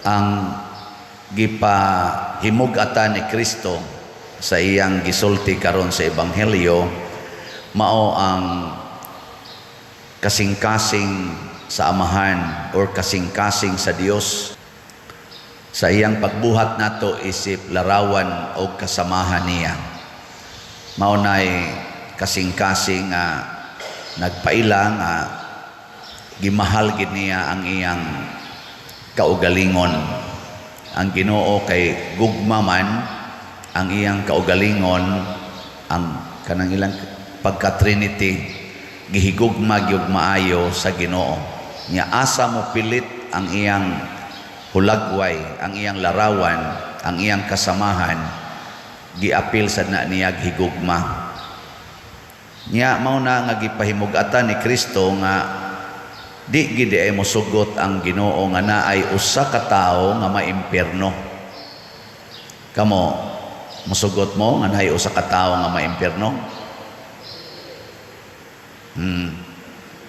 Ang gipahimug-atan ni Kristo sa iyang gisulti karon sa Ebanghelyo mao ang kasing-kasing sa Amahan or kasing-kasing sa Dios sa iyang pagbuhat nato isip larawan o kasamahan niya. Mao nay kasing-kasing nga nagpaila nga gimahal gid niya ang iyang kaugalingon. Ang Ginoo kay gugma man ang iyang kaugalingon, ang kanang ilang pagka-Trinity, gihigugma gyud maayo sa Ginoo. Nya asa mo pilit ang iyang hulagway, ang iyang larawan, ang iyang kasamahan, giapil sad na niya higugma. Nya mao na nga gipahimug-atan ni Kristo nga di gid ay mosugot ang Ginoo nga naay usa ka tawo nga maimpierno. Kamo, mosugot mo nga naay usa ka tawo nga maimpierno?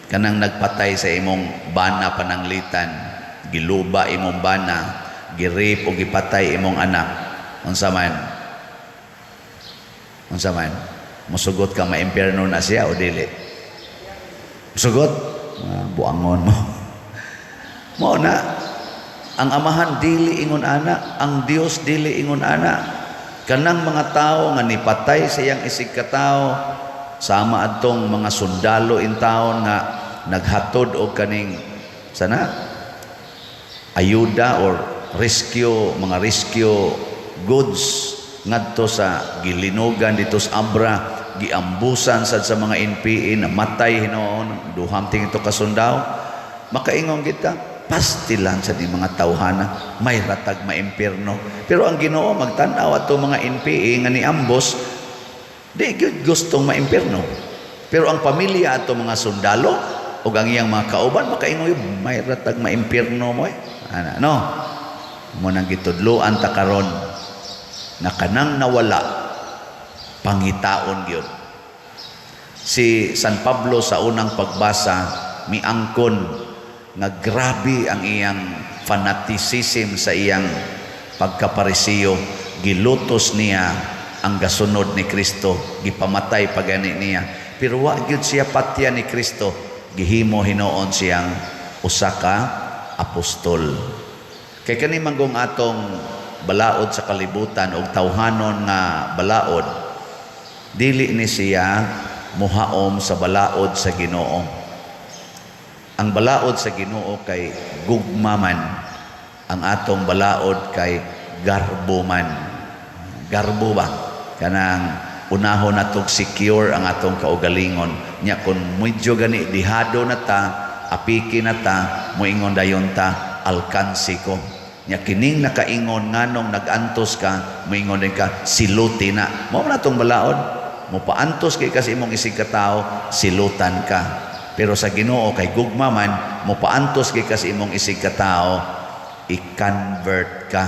Kanang nagpatay sa imong bana pananglitan, giluba imong bana, gi-rape o gipatay imong anak, unsa man? Unsa man? Mosugot ka maimpierno na siya o dili? Mosugot? Ah, buangon mo. Mao na ang Amahan dili ingon ana, ang Dios dili ingon ana. Kanang mga tawo nga nipatay sa iyang isig katawo, sama adtong mga sundalo in taon nga naghatod og kaning sana ayuda or rescue, mga rescue goods ngadto sa gilinugan dito sa Abra, giambusan sad sa mga NPA, namatay hinuon duham ting ito kasundao. Makaingon kita, pastilan sa di mga tawhana, may ratag maimpierno. Pero ang Ginoo magtan-aw ato mga NPA nga niambos, di gyud gustong maimpierno. Pero ang pamilya ato mga sundalo ug ang iyang mga kauban makaingon, may ratag maimpierno mo eh. Ana, no? Mo nang gitudloan ta karon nga kanang nawala, pangitaon gyud. Si San Pablo sa unang pagbasa miangkon nga grabe ang iyang fanaticism sa iyang pagkaparisiyo. Gilutos niya ang gasunod ni Kristo, gipamatay pa gani niya, pero wa gyud siya patya ni Kristo. Gihimo hinuon siyang usa ka apostol. Kay kani manggong atong balaod sa kalibutan og tawhanon nga balaod, dili ni siya muhaom sa balaod sa Ginoo. Ang balaod sa Ginoo kay gugma man, ang atong balaod kay garbo man. Garbo ba, kanang unahon natong secure ang atong kaugalingon. Nya kun medyo gani dihado na ta, apiki na ta, moingon dayon ta, alkansi ko. Nya kining nakaingon nganong nag-antos ka, moingon din ka, siluti na. Mao man atong balaod. Mopaantos kay kasi imong isig katawo, silutan ka. Pero sa Ginoo kay gugma man, mopaantos kay kasi imong isig katawo, i-convert ka,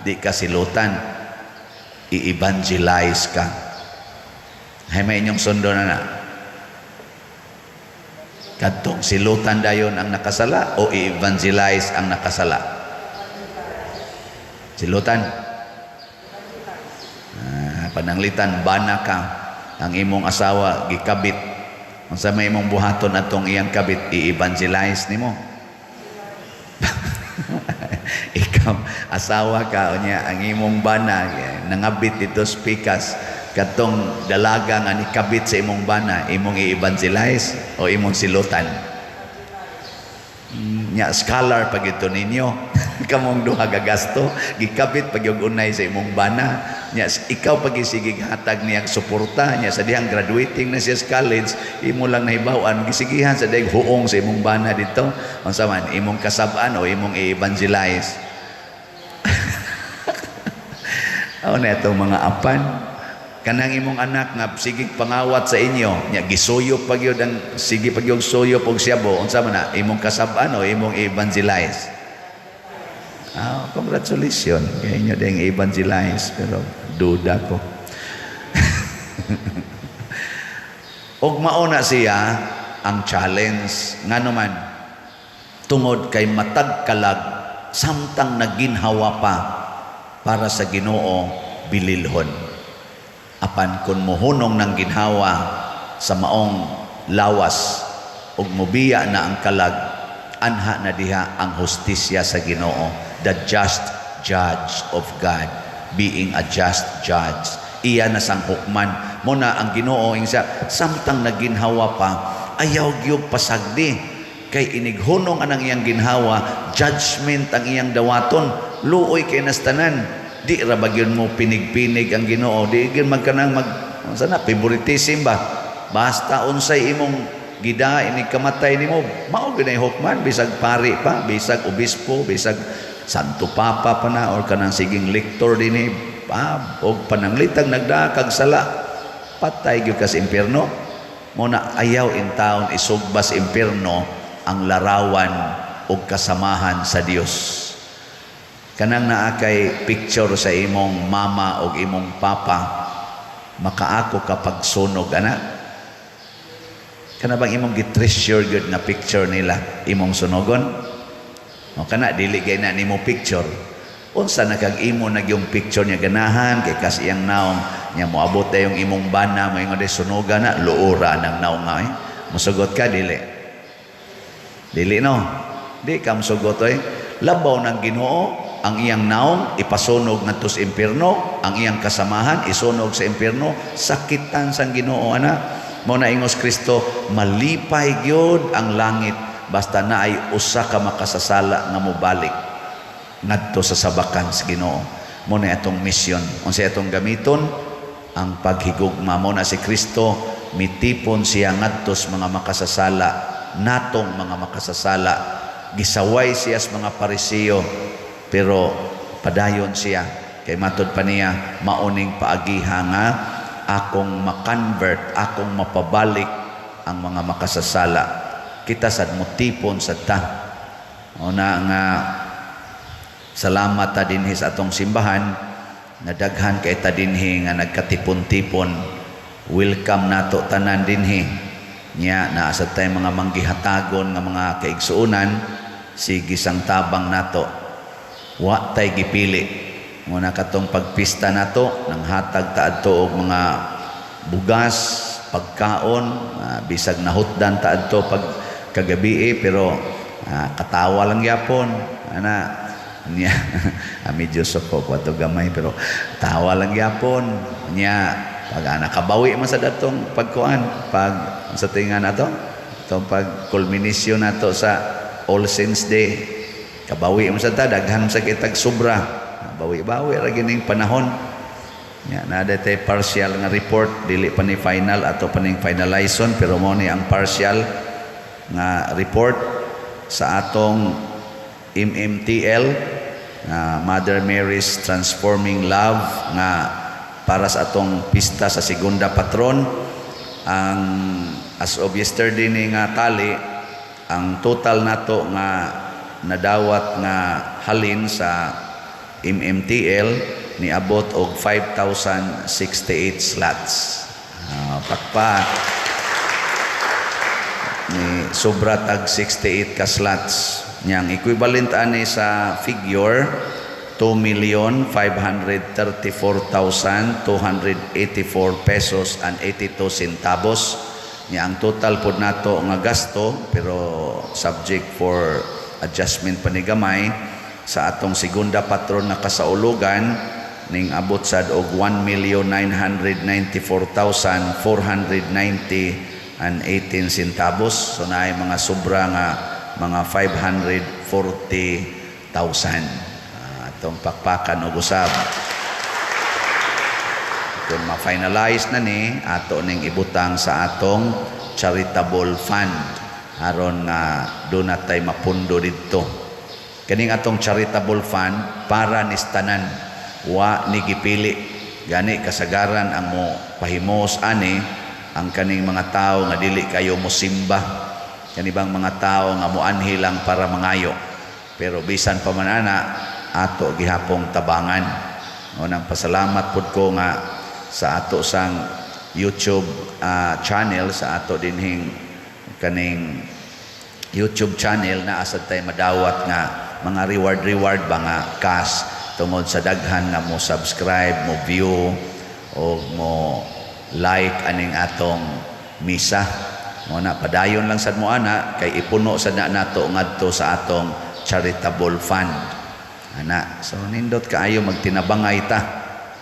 di ka silutan, i-evangelize ka. Hay, may inyong sundo na na. Kadtong silutan dayon ang nakasala o i-evangelize ang nakasala? Silutan. Ah, pananglitan bana ka, ang imong asawa gikabit. Unsa may imong buhaton atong iyang kabit? I-evangelize nimo? Ikaw asawa ka, unya ang imong bana nangabit dito sa pikas, katong dalaga nga nikabit sa imong bana, imong i-evangelize o imong silutan? Nya scholar pag ito ninyo, kamong duha gagasto, gikabit pag yung unay sa imong bana. Nya ikaw pag isigig hatag niyang suporta. Nya sa dihang graduating na siya sa college, imo lang nahibaw-an gisigihan sa dihang huong sa imong bana dito. Unsa man imong kasab-an o imong i-evangelize? Aw na itong mga apan, kanang imong anak nga sigig pangawat sa inyo, nya gisuyop pag yun ang sige pag yung suyop og siyabo, unsa man na imong kasab-an o imong i-evangelize? Ah, congratulations kay inyo ding evangelize, pero duda ko. Og mao na siya ang challenge. Ngano man? Tungod kay matag kalag Samtang naginhawa pa para sa Ginoo, bililhon. Apan kung muhunong ng ginhawa sa maong lawas ug mubiya na ang kalag, anha na diha ang hustisya sa Ginoo, the just judge of God. Being a just judge, iya na sang hukman. Mo na ang Ginoo ing siya, samtang naginhawa pa, ayaw gyud pasagdi, kay inighunong anang iyang ginhawa, judgment ang iyang dawaton. Luoy kay nastanan. Di ra ba gyud mo pinig-pinig ang Ginoo? Di gyud magkanang mag sana favoritism ba? Basta unsay imong gida inig kamatay nimo, mao gyud ay hukman, bisag pari pa, bisag obispo, bisag Santo Papa pa na, or kanang siging lector dinhi pa, og pananglitag nagdaa kag sala, patay gyud ka sa impierno. Mo na ayaw in taon isugba sa impierno ang larawan og kasamahan sa Dios. Kanang naa kay picture sa imong mama og imong papa, makaako ka pagsunog ana? Kana bang imong gi-treasure gyud nga picture nila, imong sunogon? O kana dili gay na nimo picture, unsa na kag imo na yung picture niya, ganahan kay kas iyang naong niya, moabot yung imong bana, moingon day, "Sunoga na, luora nang naong nga." Eh, musugot ka? Dili, dili, no? Di ka musugot oy. Labaw ng Ginoo ang iyang naong ipasunog ngadto sa impierno, ang iyang kasamahan isunog sa impierno, sakitan sang Ginoo ana. Mo na ingos Kristo, malipay gyud ang langit basta naay usa ka makasasala nga mobalik ngadto sa sabakan sa Ginoo. Mo na atong misyon. Unsa atong gamiton? Ang paghigugma. Mo na si Kristo mitipon siya ngadto sa mga makasasala, natong mga makasasala. Gisaway siya sa mga Pariseo, pero padayon siya kay matud pa niya, mauning paagiha nga akong makonvert, akong mapabalik ang mga makasasala. Kita sad motipon sad ta. O na nga salamat ta dinhi sa atong simbahan na daghan kay ta dinhi nga nagkatipon-tipon. Welcome nato tanan dinhi. Nya naa sad tay mga manggihatagon nga mga kaigsuonan, sige sang tabang nato. Wa tay gipili. Muna katong pagpista nato, nang hatag ta adto og mga bugas, pagkaon, bisag nahutdan ta adto pag kagabi, pero katawa lang gyapon. Ana niya, medyo suko ko ato gamay, pero tawa lang gyapon. Niya pag nakabawi man sa datong pagkuan, pag sa tinga nato, itong pag culmination nato sa All Saints Day, kabawi man sa ta, daghan sa kitag sobra. Bawi-bawi ra gining panahon. Ya, naa tay partial nga report, dili pa ni final ato pa ning finalization, pero mo ni ang partial nga report sa atong MMTL nga Mother Mary's Transforming Love nga para sa atong pista sa segunda patron. Ang as of yesterday ni nga tali, ang total nato nga nadawat nga halin sa MMTL niabot og 5,068 slots. Pakpak ni sobra tag 68 ka slots. Niyang equivalent ani sa figure, 2,534,284 pesos and 82 centavos. Niya ang total pod nato nga gasto, pero subject for adjustment pa ni gamay, sa atong segunda patron na kasaulugan ning abot sad og 1,994,490 and 18 centavos. So naay mga sobra nga mga 540,000. Atong pakpakan og usab. Kung ma-finalize na ni ato ning ibutang sa atong charitable fund aron nga doon natay mapundo didto. Kaning atong charitable fund para nis tanan, wa ni gipili. Gani kasagaran ang mo pahimos ani ang kaning mga tao nga dili kayo mosimba, kani bang mga tao nga moanhi lang para mangayo, pero bisan pa man ana, ato gihapong tabangan. Unang pasalamat pud ko nga sa ato sang YouTube channel, sa ato dinhing kaning YouTube channel na asad tay madawat nga Mga reward reward ba nga cash tungod sa daghan nga mo subscribe, mo view o mo like aning atong misa. Mo na padayon lang sad mo ana kay ipuno sad na nato ngadto sa atong charitable fund. Ana, so nindot kaayo magtinabangay ta,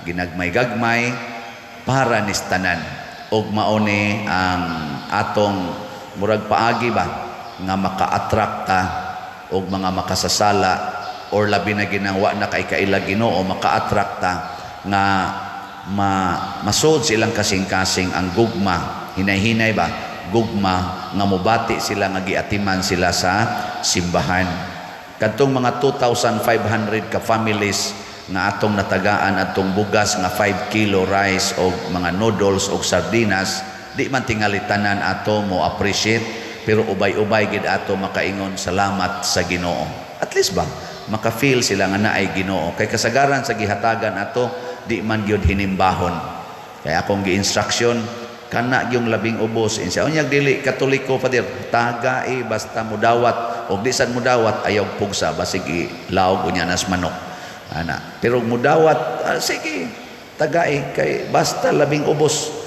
ginagmay-gagmay para nis tanan. Og mao ni ang atong murag paagi ba nga maka-attract ta og mga makasasala or labi na ginawa na kay kaila Ginoo, maka-attract ta nga ma masud silang kasing-kasing ang gugma, hinay-hinay ba, gugma nga mobati sila nga giatiman sila sa simbahan. Kadtong mga 2,500 ka families nga atong natagaan atong bugas nga 5 kilo rice o mga noodles o sardinas, di man tingali tanan ato mo appreciate, pero ubay-ubay gid ato makaingon salamat sa Ginoo. At least ba maka-feel sila nga naay Ginoo, kay kasagaran sa gihatagan ato di man gyud hinimbahon. Kay akong gi-instruction kana yung labing ubos insa unyag dili Katoliko, Father, tagai basta mudawat, og di sad mudawat, ayaw pugsa, basig ilaog unya nas manok ana. Pero mudawat, sige, tagai kay basta labing ubos.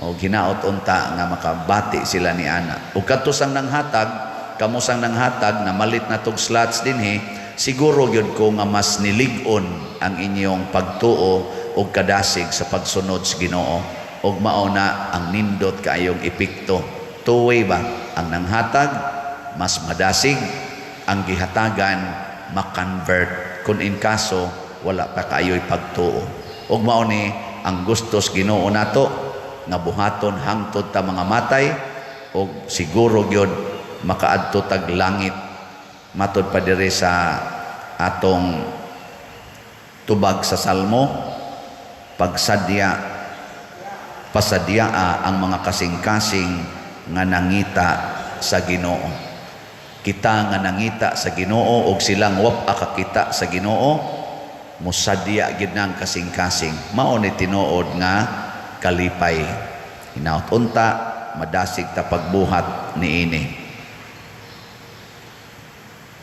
O ginaot unta nga makabati sila ni ana. Ug kadto sang nanghatag, kamo sang nanghatag na malit na tog slots dinhi, siguro gyud ko nga mas nilig-on ang inyong pagtuo ug kadasig sa pagsunod sa Ginoo, ug mao na ang nindot kaayong epekto. Two-way ba? Ang nanghatag mas madasig, ang gihatagan makonvert kung in kaso wala pa kaayo'y pagtuo. Ug mao ni ang gustos Ginoo nato nga buhaton hangtod ta mga matay, og siguro gyud makaadto tag langit. Matod pa diri sa atong tubag sa Salmo, pagsadya pasadyaa ang mga kasing-kasing nga nangita sa Ginoo. Kita nga nangita sa Ginoo og silang wa kakita sa Ginoo, musadya gid nang kasing-kasing. Mao ni tinuod nga kalipay. Hinaut unta madasig ta pagbuhat niini.